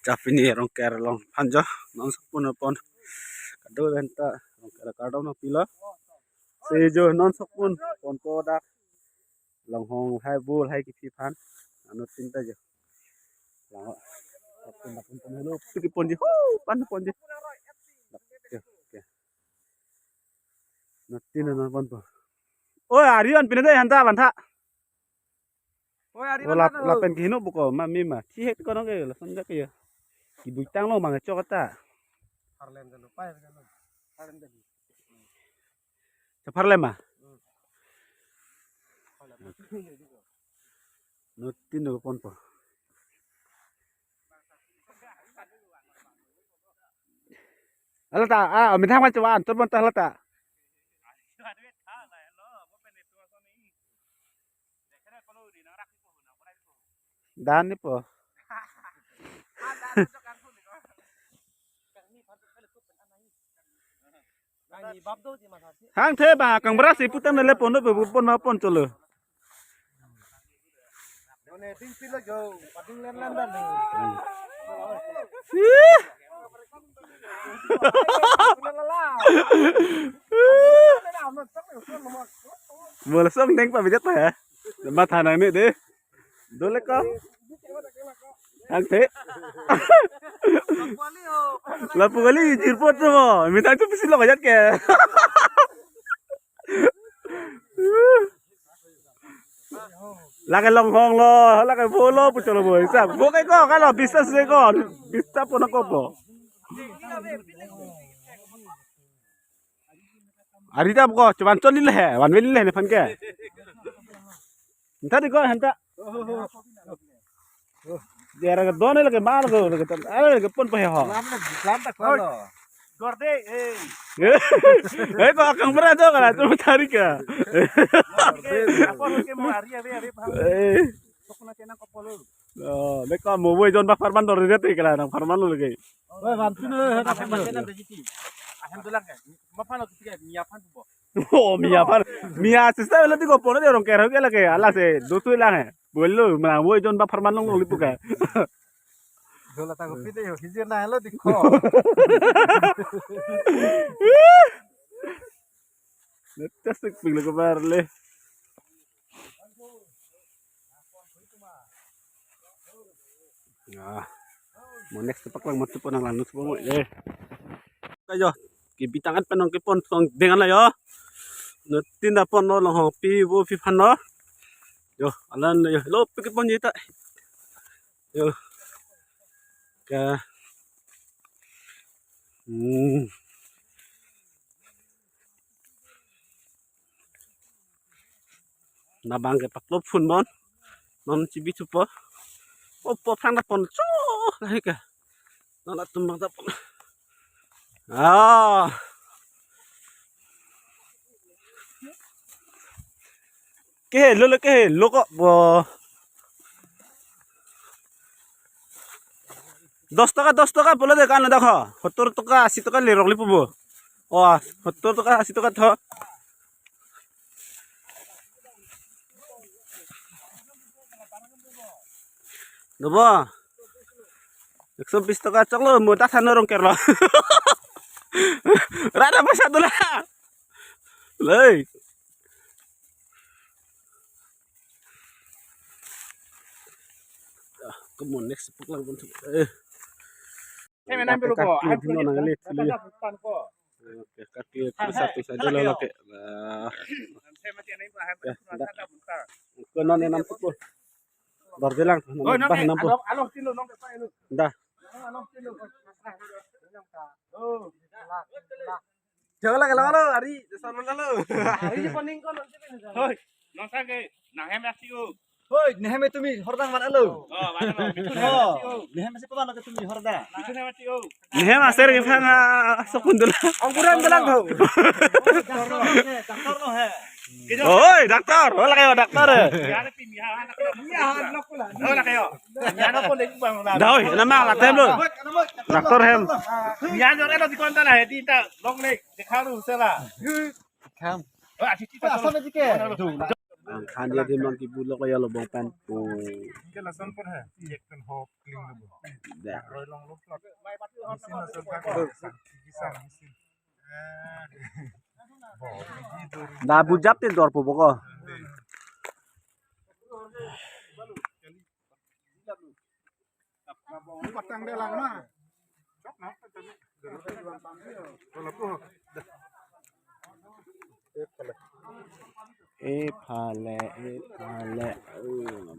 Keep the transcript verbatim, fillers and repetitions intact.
Dak pini Rongker along aphan jo, non sokpon apon. Kado pen ta Rongker kardom nangpilo. Si jo non sokpon ponpo dak Longhong hai bul hai kipi aphan. Anuttin ta jo. Lang sokpon dak pon pon lo, piki ponji, ho, pan ponji. Dak, jo, jo. Anuttin non ponpo. Oi, ari an pine dei hanta bantha. Oi, ari Oh, lap, bantha lo. Lapen kehino buko, ma, mi ma. Thihek kono ke, lason jak ya. Kibui tanglo mang chok ta. Pharlem dalo, pai dalo. Pharlem dalo. Sa pharlem ma? Hmm. Anuttin do ponpo. Hala ta, ah, methang ma chuan, turpon ta hala ta. Dan ni po. Hangthe ba kangbrasi putang nele pono pe pon ma pon cholo. Ih. Mo lasong deng pabijat ta ya. Matha nangne dei. Dole ko. Hangthe. Lapu kali jirpo tu mo. Methang tu pisi lo kajat ke. Lake Longhong lo, lake bolo pucholo bo. Isa, bo ke ko, kalo bistas se ko. Bistas pon ako po. Ari ta ko, chuan chon lile he, wan ve lile nephan ke. Hanta di ko, hanta. Jera ke don lake mal ko, lake tan, are lake ponpo he ho. Lam na, lam ta ko lo. Gorde, eh. Eh, ko akang pernah do kala, tu tari ka. Apa lo ke mo ari ave ave bang. Eh. Sok na chena ko polo. Oh, me ka mo voi jon ba pharman dor dia te kala, nang pharman lo lagi. Oi, bang tu na, hena pharman. Ahem dolang ke. Ma phan lo tu ke, mia phan tu bo. Oh, mia phan. Mia sister lo ti ko polo de Rongker ke lake, ala se, do tu lang he. Bolo, ma voi jon ba pharman long lo lipu ka. Dola ta kopi de yo, hijir na lo dikho. Netas tik ping lo kabar le. Ya. Mo next paklang matu pon nang lanus pon mo le. Kayo, kibi tangan penong kipon song dengan la yo. Anuttin ta pon lo Longhong pi vo pi phan lo. Yo, alan yo, lo pi kipon jita. Yo. Ka. Hmm. Nabang ke paklo phun bon. Non chibi thupo. Opo phan ta pon cho. Lahai ka. Non atum bang ta pon. Ah. Ke lo lo ke lo ko bo. Dos taka, dos taka pulo de kan dak ho. Sottor taka, asi taka le rok lipu bo. Oh, sottor taka, asi taka tho. Dobo. Ekso bis taka choklo, mo ta thano Rongker lo. Rada pasa dola. Lei. Ah, come on, next paklang pon. Eh. Saya main ambil rokok. Kaki dino nang lit, sili. Oke, kaki satu saja lo lake. Nah. Ya, dah. Ko non enam sepuluh. Bar bilang, non bah enam puluh. Alok, alok kilo, nong kepa ilo. Dah. Alok kilo. Oh. Jangan lagi lama lo, Ari. Sama lo. Ari paning ko nanti kan. Hoi, nongsa ke, nanghem ya sih, oh. Hoi, nehem itu mi hordang mana lo? Oh, mana lo? Itu nehem ya sih, oh. Nehem sih paman itu mi hordang. Itu nehem ya sih, oh. Nehem aser ke phang, ah, sokun dulu. Angkuran bilang kau. Doktor lo he. Oi, doktor. Wala kayo doktor, eh. Mian anak lo. Mian anak lo. Wala kayo. Mian anak lo, lagi bang, wala. Dah, oi, nama alat hem lo. Doktor hem. Mian anak lo di konta lah, di ta long leg, di karu sela. Kam. Oh, ati kita. Asal aja ke. Angkhan dia dia mang kibu lo kaya lobong pen. Oh. Ke lason pon hai. Yek pen hop kling lo. Da. Roi long lo plot. Mesin lason pon. Sang, sang mesin. Da bujap te dor po boko. Patang de lang na. Ephale, ephale. Oh.